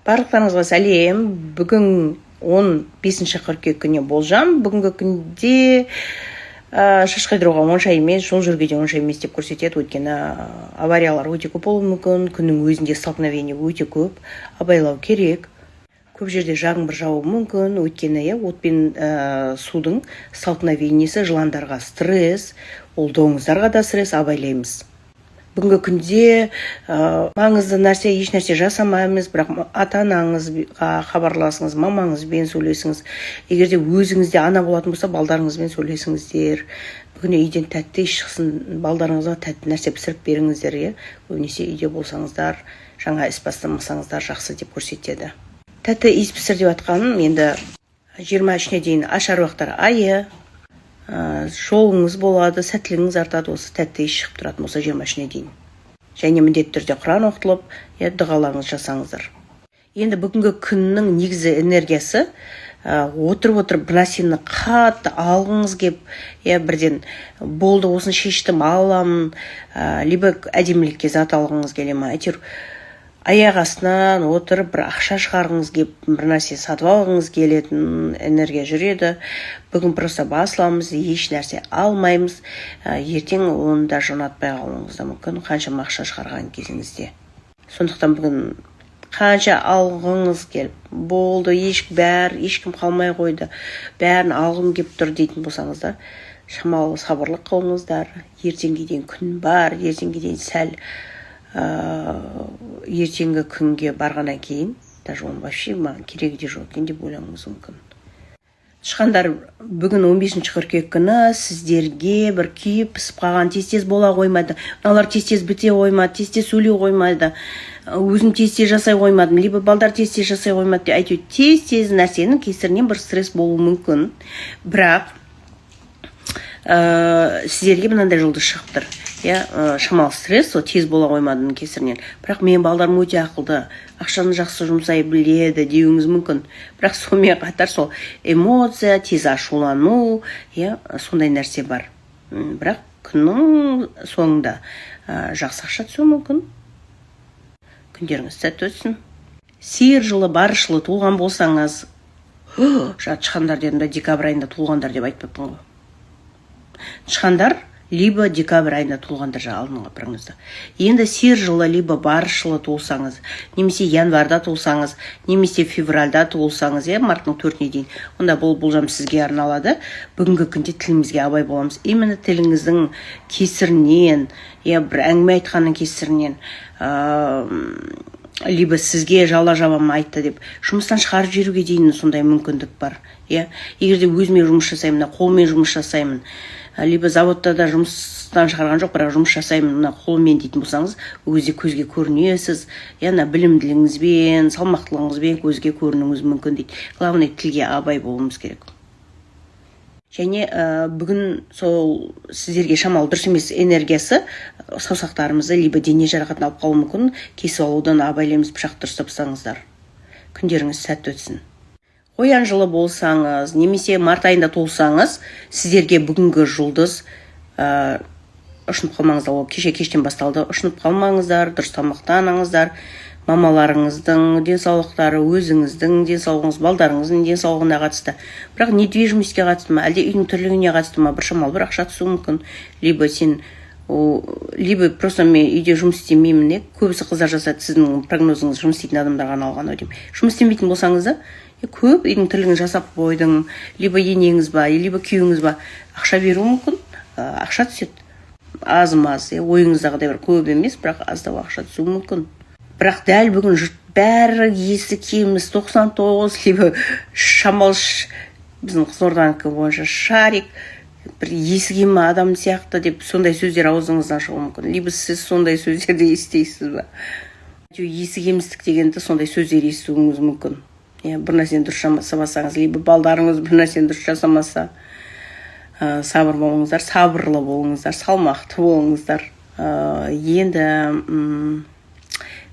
Барлықтарыңызға сәлем! Бүгін 15 қыркүйек күніне болжам. Бүгінгі күнде шаш қайдыруға онша емес, жол жүруге де онша емес деп көрсетеді, өйткені авариялар өте көп болуы мүмкін. Күннің өзінде столкновение өте көп, абайлау керек. Көп жерде жаңбыр жаууы мүмкін, өйткені, иә, от пен судың столкновениесі жыландарға стресс, ол доңыздарға да стресс. Абайлаймыз. Бүгінгі күнде маңызды нәрсе, еш нәрсе жасамаймыз, бірақ ата анаңызға хабарласыңыз, мамаңызбен сөйлесіңіз. Егер де өзіңізде ана болатын болса, балдарыңызбен сөйлесіңіздер. Бүгін үйден тәтті иіс шықсын, балдарыңызға тәтті нәрсе пісіріп беріңіздер, иә. Көбінесе үйде болсаңыздар, жаңа іс бастамасаңыздар жақсы деп көрсетеді. Тәтті иіс пісір деп жатқаным, енді 23-іне дейін аш аруақтар айы, жолыңыз болады, сәттілігіңіз артады, осы тәтті иіс шығып тұратын болса 23-іне дейін. Және міндетті түрде құран оқытылып, иә, дұғаларыңызды жасаңыздар. Енді бүгінгі күннің негізі энергиясы отырып отырып бір нәрсені қатты алғыңыз келіп, иә, бірден болды, осыны шештім, аламын, либо әдемілікке зат алғыңыз келе ма, әйтеуір аяқ астынан отырып бір ақша шығарғыңыз келіп, бір нәрсе сатып алғыңыз келетін энергия жүреді. Бүгін просто басыламыз, еш нәрсе алмаймыз. Ертең оны даже ұнатпай қалуыңыз да мүмкін, қаншама ақша шығарған кезіңізде. Сондықтан бүгін қанша алғыңыз келіп, болды, еш бәрі, ешкім қалмай қойды, бәрін алғым келіп тұр дейтін болсаңыз да, шамалы сабырлық қылыңыздар. Ертеңге дейін күн бар, ертеңге дейін сәл ертеңгі күнге барғаннан кейін даже оның вообще маған керегі де жоқ екен деп ойлануыңыз мүмкін. Тышқандар, бүгін 15 қыркүйек күні сіздерге бір күйіп пісіп қалған, тез тез бола қоймайды мыналар, тез тез біте қоймады, тез тез сөйлей қоймайды, өзім тез тез жасай қоймадым, либо балдар тез тез жасай қоймады деп, әйтеуір тез тез нәрсенің кесірінен бір стресс болуы мүмкін. Бірақ сіздерге мынандай жұлдыз шығып тұр, иә, шамалы стресс сол тез бола қоймадының кесірінен, бірақ менің балдарым өте ақылды, ақшаны жақсы жұмсай біледі деуіңіз мүмкін. Бірақ сонымен қатар сол эмоция, тез ашулану, иә, сондай нәрсе бар. Бірақ күннің соңында жақсы ақша түсуі мүмкін. Күндеріңіз сәтті өтсін! Сиыр жылы, барыс жылы туылған болсаңыз, жаңа тышқандар дедім да, декабрь айында туылғандар деп айтпаппын ғой. Тышқандар либо декабрь айында туылғандар, жаңа алдыңғы прогнозда. Енді сиыр жылы либо барыс жылы туылсаңыз, немесе январьда туылсаңыз, немесе февральда туылсаңыз, иә, марттың 4-іне дейін, онда бұл болжам сізге арналады. Бүгінгі күнде тілімізге абай боламыз. Именно тіліңіздің кесірінен, иә, бір әңгіме айтқанның кесірінен, либо сізге жала жабам айтты деп жұмыстан шығарып жіберуге дейін сондай мүмкіндік бар, иә. Егер де өзіме жұмыс жасаймын, мына қолмен жұмыс жасаймын, либо заводта да жұмыстан шығарған жоқ, бірақ жұмыс жасаймын мына қолмен дейтін болсаңыз, ол кезде көзге көрінесіз, иә, мына білімділігіңізбен, салмақтылығыңызбен көзге көрінуіңіз мүмкін дейді. Главное, тілге абай болуымыз керек. Және бүгін сол сіздерге шамалы дұрыс емес энергиясы саусақтарымызды либо дене жарақатын алып қалуы мүмкін. Кесіп алудан абайлаймыз, пышақ дұрыс ұстасаңыздар. Күндеріңіз сәтті өтсін! Қоян жылы болсаңыз немесе март айында туылсаңыз, сіздерге бүгінгі жұлдыз ұшынып қалмаңыздар. Ол кеше кештен басталды. Ұшынып қалмаңыздар, дұрыс тамақтаныңыздар. Мамаларыңыздың денсаулықтары, өзіңіздің денсаулығыңыз, балдарыңыздың денсаулығына қатысты. Бірақ недвижимостьке қатысты ма, әлде үйдің тірлігіне қатысты ма, бір шамалы бір ақша түсуі мүмкін. Либо сен либо просто мен үйде жұмыс істемеймін, иә, көбісі қыздар жасады. Сіздің прогнозыңыз жұмыс істейтін адамдарға арналған ау деймін. Жұмыс істемейтін болсаңыз да, көп үйдің тірлігін жасап қойдың, либо енеңіз ба, либо күйеуіңіз ба, ақша беруі мүмкін, ақша түседі аз маз, иә, ойыңыздағыдай бір көп емес, бірақ аздау ақша түсуі мүмкін. Бірақ дәл бүгін жұрт бәрі есі кеміс, 99, либо шамалы біздің Қызылорданікі бойынша шарик, бір есі кем адам сияқты деп сондай сөздер аузыңыздан шығуы мүмкін. Либо сіз сондай сөздерді естисіз ба, әйтеуір есі кемістік дегенді, сондай сөздер естуіңіз мүмкін, иә. Бір нәрсені дұрыс жасамасаңыз, либо балдарыңыз бір нәрсені дұрыс жасамаса, сабыр болыңыздар, сабырлы болыңыздар, салмақты болыңыздар. Енді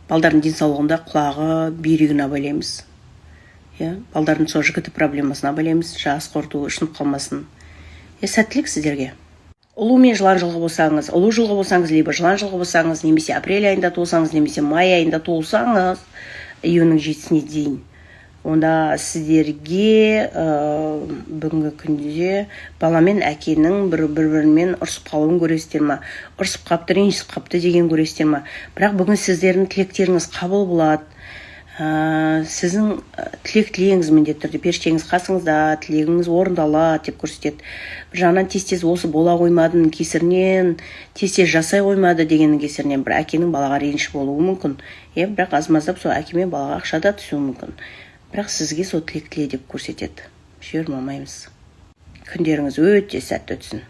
балдардың денсаулығында құлағы, бүйрегін абайлаймыз, иә, балдардың сол ЖКТ проблемасын абайлаймыз, жас қорыту, ұшынып қалмасын, иә. Сәттілік сіздерге! Ұлу мен жылан жылғы болсаңыз, ұлу жылғы болсаңыз, либо жылан жылғы болсаңыз, немесе апрель айында туылсаңыз, немесе май айында туылсаңыз, Июньнің 7-сіне дейін. Онда сіздерге бүгінгі күнде бала мен әкенің бір бірімен ұрысып қалуын көресіздер ма, ұрысып қапты, ренжісіп қапты деген көресіздер ма. Бірақ бүгін сіздердің тілектеріңіз қабыл болады. Сіздің тілек тілеңіз, міндетті түрде періштеңіз қасыңызда, тілегіңіз орындалады деп көрсетеді. Бір жағынан, тез тез осы бола қоймадың кесірінен, тез тез жасай қоймады дегеннің кесірінен бір әкенің балаға реніш болуы мүмкін, иә. Бірақ аз маздап сол әке мен балаға ақша да түсуі мүмкін. Бірақ сізге сол тілек тіле деп көрсетеді. Жіберіп алмаймыз. Күндеріңіз өте сәтті өтсін.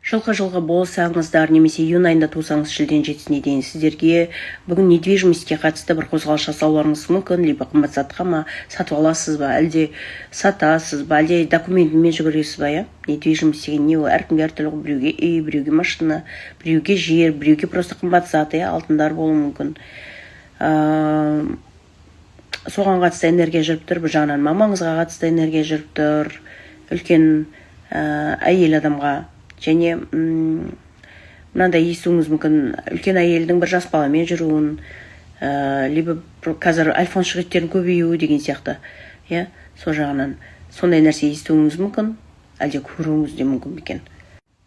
Жылқы жылғы болсаңыздар немесе июнь айында тусаңыз, шілденің 7-сіне дейін сіздерге бүгін недвижимость ке қатысты бір қозғалыс жасауларыңыз мүмкін. Либо қымбат затқа ма, сатып аласыз ба, әлде сатасыз ба, әлде документімен жүгіресіз ба, иә. Недвижимость деген не ол? Әркімге әртүрлі ғой: біреуге үй, біреуге машина, біреуге жер, біреуге просто қымбат зат, иә, алтындар болуы мүмкін. Соған қатысты энергия жүріп тұр. Бір жағынан, мамаңызға қатысты энергия жүріп тұр, үлкен әйел адамға. Және мынандай естуіңіз мүмкін: үлкен әйелдің бір жас баламен жүруін, либо қазір альфонс жігіттердің көбеюі деген сияқты, иә. Сол жағынан сондай нәрсе естуіңіз мүмкін, әлде көруіңіз де мүмкін екен.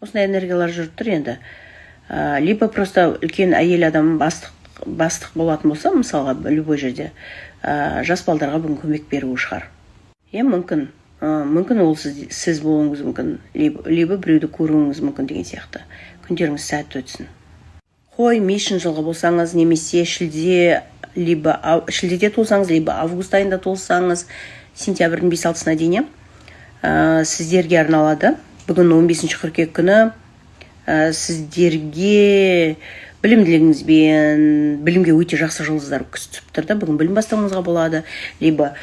Осындай энергиялар жүріп тұр енді. Либо просто үлкен әйел адам бастық болатын болса, мысалға, любой жерде жас балдарға бүгін көмек беруі шығар, иә. Мүмкін, мүмкін ол сіз болуыңыз мүмкін, либо біреуді көруіңіз мүмкін деген сияқты. Күндеріңіз сәтті өтсін. Қой, мешін жылғы болсаңыз немесе шілде, либо шілдеде туылсаңыз, либо август айында туылсаңыз, сентябрьдің 5-6-сына дейін, иә, сіздерге арналады. Бүгін 15 қыркүйек күні. Сіздерге білімділігіңізбен, білімге өте жақсы жұлдыздар түсіп тұр да. Бүгін білім бастауыңызға болады, либо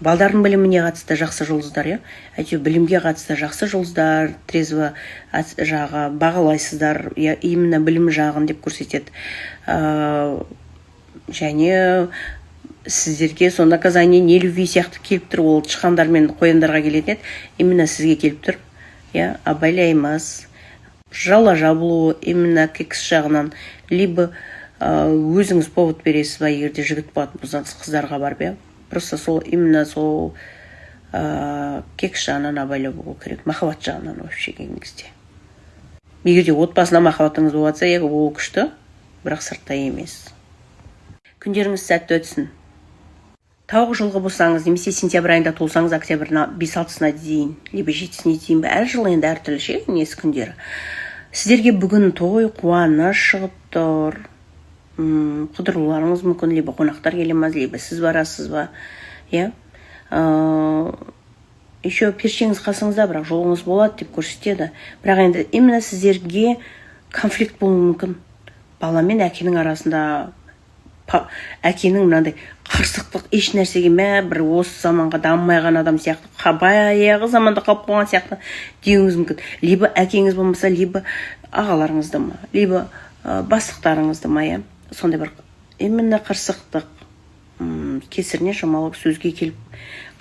балдардың біліміне қатысты жақсы жұлдыздар, иә. Әйтеуір білімге қатысты жақсы жұлдыздар, трезво жағы бағалайсыздар, иә, именно білім жағын деп көрсетеді. Және сіздерге сол наказание нелюбви сияқты келіп тұр. Ол тышқандар мен қояндарға келетін еді, именно сізге келіп тұр, иә. Абайлаймыз, жала жабылу именно кекс жағынан, либо өзіңіз повод бересіз ба, егер де жігіт болатын болсаңыз, қыздарға барып, иә. Просто сол, именно сол кекс жағынан абайлау болу керек. Махаббат жағынан вообще келген кезде, егер де отбасына махаббатыңыз болып жатса, иә, ол күшті, бірақ сыртта емес. Күндеріңіз сәтті өтсін. Тауық жылғы болсаңыз немесе сентябрь айында туылсаңыз, октябрьдің 5-6-сына дейін, либо 7-сіне дейін бе, әр жыл енді әртүрлі ше несі, күндері. Сіздерге бүгін той, қуаныш шығып тұр. Қыдыруларыңыз мүмкін, либо қонақтар келе ма, либо сіз барасыз ба, иә. Еще періштеңіз қасыңызда, бірақ жолыңыз болады деп көрсетеді. Бірақ енді именно сіздерге конфликт болуы мүмкін бала мен әкенің арасында. Әкенің мынандай қырсықтық, еш нәрсеге мә, бір осы заманға дамымай қалған адам сияқты, баяғы заманда қалып қойған сияқты деуіңіз мүмкін. Либо әкеңіз болмаса, либо ағаларыңызды ма, либо бастықтарыңызды ма, иә. Сондай бір именно қырсықтық кесірінен шамалы сөзге келіп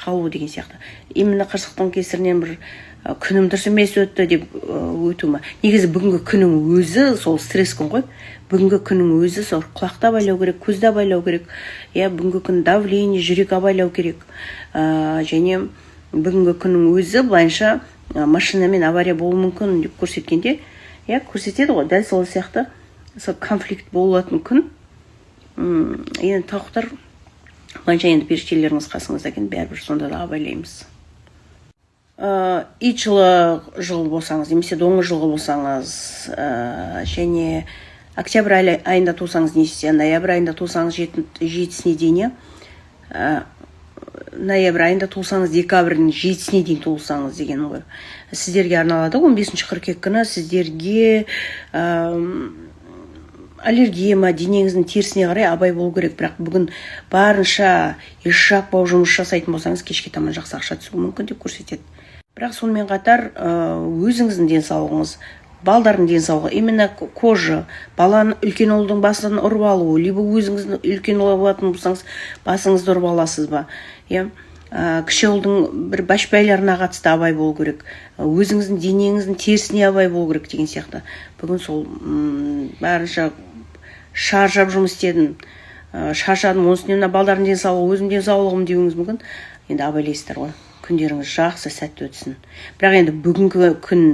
қалу деген сияқты. Именно қырсықтың кесірінен бір күнім дұрыс емес өтті деп өту ма. Негізі бүгінгі күннің өзі сол стресс күн ғой. Бүгінгі күннің өзі сол құлақты абайлау керек, көзді абайлау керек, иә. Бүгінгі күн давление, жүрек абайлау керек. Және бүгінгі күннің өзі былайынша машинамен авария болуы мүмкін деп көрсеткенде, иә, көрсетеді ғой. Дәл сол сияқты сол конфликт болатын күн. Енді тауықтар, былайынша енді періштелеріңіз қасыңызда екен, бәрібір сонда да абайлаймыз. Ит жылы жыл болсаңыз немесе доңыз жылғы болсаңыз, және октябрь айында тусаңыз немесе ноябрь айында тусаңыз, 7-сіне дейін, иә, ноябрь айында туылсаңыз, декабрьдің 7-сіне дейін туылсаңыз деген ғой, сіздерге арналады. 15 қыркүйек күні сіздерге аллергия ма, денеңіздің терісіне қарай абай болу керек. Бірақ бүгін барынша еш жақпау жұмыс жасайтын болсаңыз, кешке таман жақсы ақша түсуі мүмкін деп көрсетеді. Бірақ сонымен қатар өзіңіздің денсаулығыңыз, балдардың денсаулығы, именно кожа, баланың, үлкен ұлдың басын ұрып алуы, либо өзіңіздің үлкен ұл болатын болсаңыз, басыңызды ұрып аласыз ба, иә. Кіші ұлдың бір башпайларына қатысты абай болу керек, өзіңіздің денеңіздің терісіне абай болу керек деген сияқты. Бүгін сол барынша шаршап жұмыс істедім. Шаршадым, оның үстіне мына балдардың денсаулығы, өзімнің денсаулығым деуіңіз мүмкін. Енді абайлайсыздар ғой. Күндеріңіз жақсы, сәтті өтсін. Бірақ енді бүгінгі күн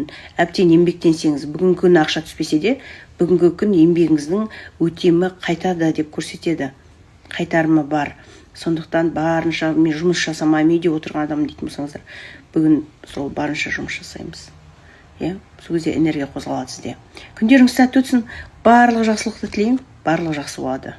әбден еңбектенсеңіз, бүгінгі күн ақша түспесе де, бүгінгі күн еңбегіңіздің өтемі қайтады деп көрсетеді, қайтарымы бар. Сондықтан барынша, мен жұмыс жасамаймын, үйде отырған адаммын дейтін болсаңыздар, бүгін сол барынша жұмыс жасаймыз, иә. Сол кезде энергия қозғалады сізде. Күндеріңіз сәтті өтсін, барлық жақсылықты тілеймін, барлығы жақсы болады.